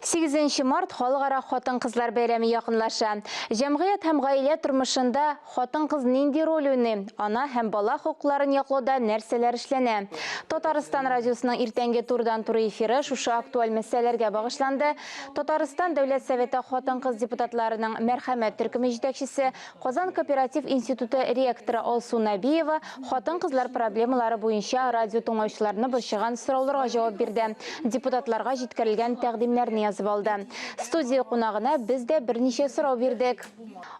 8 март халыкара хатын-кызлар бәйрәме якынлаша. Җәмгыять һәм гаилә тормышында хатын-кыз нинди роль уйный? Ана һәм бала хокукларын яклауда нәрсәләр эшләнә? Татарстан радиосының иртәнге турыдан-туры эфиры шушы актуаль мәсьәләләргә багышланды. Татарстан Дәүләт Советы хатын-кыз депутатларының Мәрхәмәт төркеме җитәкчесе, Казан кооператив институты ректоры Алсу Нәбиева хатын-кызлар проблемалары буенча радио тыңлаучыларны борчыган сорауларга җавап бирде, депутатларга җиткерелгән тәкъдимнәрне язып алды. Студия кунагына без дә берничә сорау бирдек.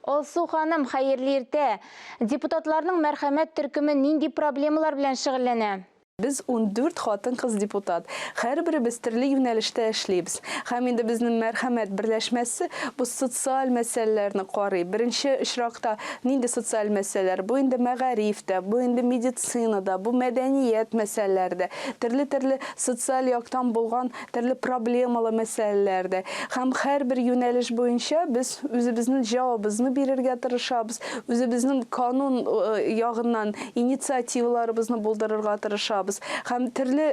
Алсу ханым, хәерле иртә! Депутатларның Мәрхәмәт төркеме нинди проблемалар белән шөгыльләнә? Без 14 хатын-кыз депутат. Һәрберебез төрле юнәлештә эшлибез. Һәм инде безнең Мәрхәмәт берләшмәсе бу социаль мәсьәләләрне карый. Беренче очракта нинди социаль мәсьәләләр? Бу инде мәгариф тә, бу инде медицина да, бу мәдәният мәсьәләләре дә, төрле-төрле социаль яктан булган төрле проблемалы мәсьәләләр дә. Һәм һәрбер юнәлеш буенча без үзебезнең җавабызны бирергә тырышабыз, үзебезнең канун ягыннан инициативаларыбызны булдырырга тырышабыз. Һәм төрле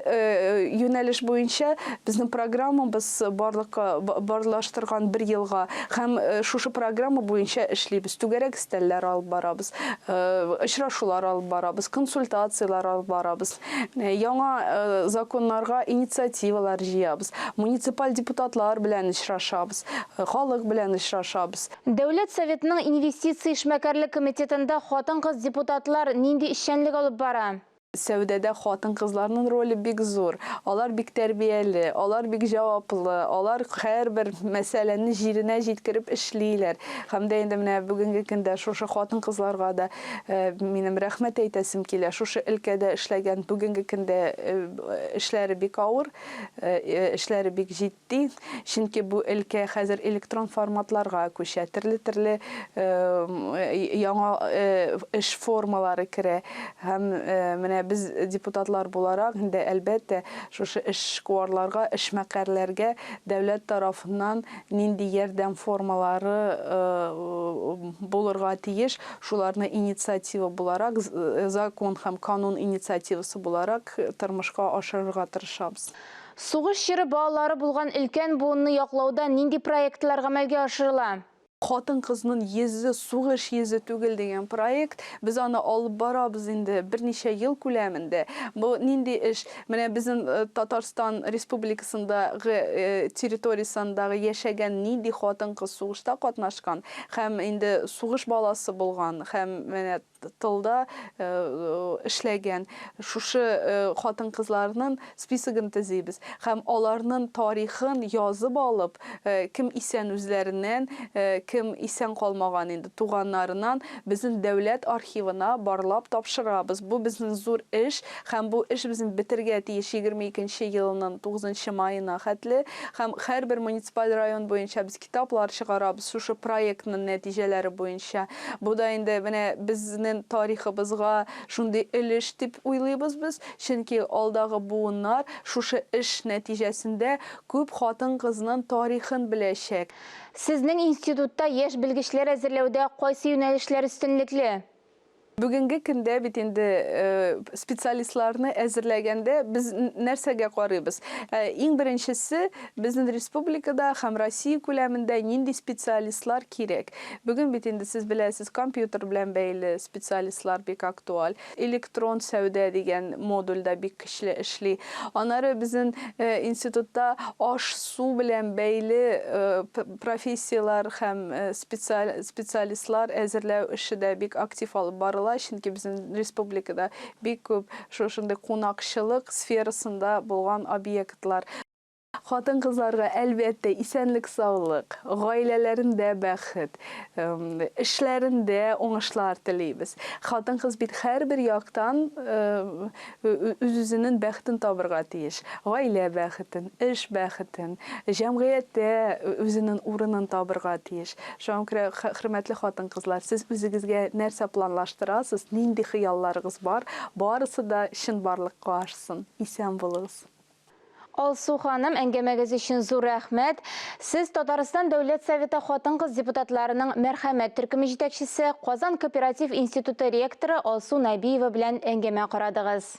юнәлеш буенча безнең программабыз барлыкка барлаштырган бер елга һәм шушы программа буенча эшлибез. Түгәрәк өстәлләр алып барабыз, очрашулар алып барабыз, консультацияләр алып барабыз. Яңа законнарга инициативалар җыябыз. Муниципаль депутатлар белән очрашабыз, халык белән очрашабыз. Дәүләт Советының инвестиция эшмәкәрлек комитетында хатын-кыз депутатлар нинди эшчәнлек алып бара? Сәүдәдә хатын-кызларның роле бик зур. Алар бик тәрбияле, алар бик җаваплы, алар һәрбер мәсьәләне җиренә җиткереп эшлиләр. Һәм дә инде менә бүгенге көндә шушы хатын-кызларга да минем рәхмәт әйтәсем килә. Шушы өлкәдә эшләгән бүгенге көндә эшләре бик авыр, эшләре бик җитди. Ди, чөнки бу өлкә хәзер электрон форматларга күчә, төрле-төрле яңа эш формалары керә. Һәм менә без депутатлар буларак инде, әлбәттә, шушы эшкуарларга, эшмәкәрләргә дәүләт тарафыннан нинди ярдәм формалары булырга тиеш, шуларны инициатива буларак, закон һәм канун инициативасы буларак тормышка ашырырга тырышабыз. Сугыш чоры балалары булган өлкән буынны яклауда нинди проектлар гамәлгә ашырыла? Хатын-кызның йөзе сугыш йөзе түгел дигән проект. Без аны алып барабыз инде берничә ел күләмендә. Бу нинди эш? Менә безнең Татарстан Республикасындагы территориясендагы яшәгән нинди хатын-кыз сугышта катнашкан һәм инде сугыш баласы булган һәм менә тылда эшләгән шушы хатын-кызларның списогын төзибез һәм аларның тарихын язып алып, кем исән үзләреннән, кем исән калмаган инде туганнарыннан безнең дәүләт архивына барлап тапшырабыз. Бу безнең зур эш һәм бу эш безнең бетергә тиеш 22 нче елның 9 нчы маена хәтле һәм һәрбер муниципаль район буенча без китаплар чыгарабыз шушы проектның нәтиҗәләре буенча. Бу да инде менә безнең тарихыбызга шундый өлеш дип уйлыйбыз без, чөнки алдагы буыннар шушы эш нәтиҗәсендә күп хатын-кызның тарихын беләчәк. Сезнең институтта яшь белгечләр әзерләүдә кайсы юнәлешләр өстенлекле? Бүгенге көндә бит инде специалистларны әзерләгәндә без нәрсәгә карыйбыз? Иң беренчесе, безнең республикада һәм Россия күләмендә нинди специалистлар кирәк? Бүген бит инде сез беләсез, компьютер белән бәйле специалистлар бик актуаль. Электрон сәүдә дигән модуль дә бик көчле эшли. Аннары безнең институтта аш-су белән бәйле профессияләр һәм специалистлар әзерләү эше дә бик актив алып барыла, чөнки безнең республикада бик күп шушындый кунакчылык сферасында булган объектлар. Хатын-кызларга, әлбәттә, исәнлек-саулык, гаиләләрендә бәхет, эшләрендә уңышлар телибез. Хатын-кыз бит һәрбер яктан үз-үзенең бәхетен табырга тиеш. Гаилә бәхетен, эш бәхетен, җәмгыятьтә үзенең урынын табырга тиеш. Шуңа күрә, хөрмәтле хатын-кызлар, сез үзегезгә нәрсә планлаштырасыз, нинди хыялларыгыз бар, барысы да чынбарлыкка ашсын. Исән булыгыз! Алсу ханым, әңгәмәгез өчен зур рәхмәт. Сез Татарстан Дәүләт Советы хатын-кыз депутатларының Мәрхәмәт төркеме җитәкчесе, Казан кооператив институты ректоры Алсу Нәбиева белән әңгәмә карадыгыз.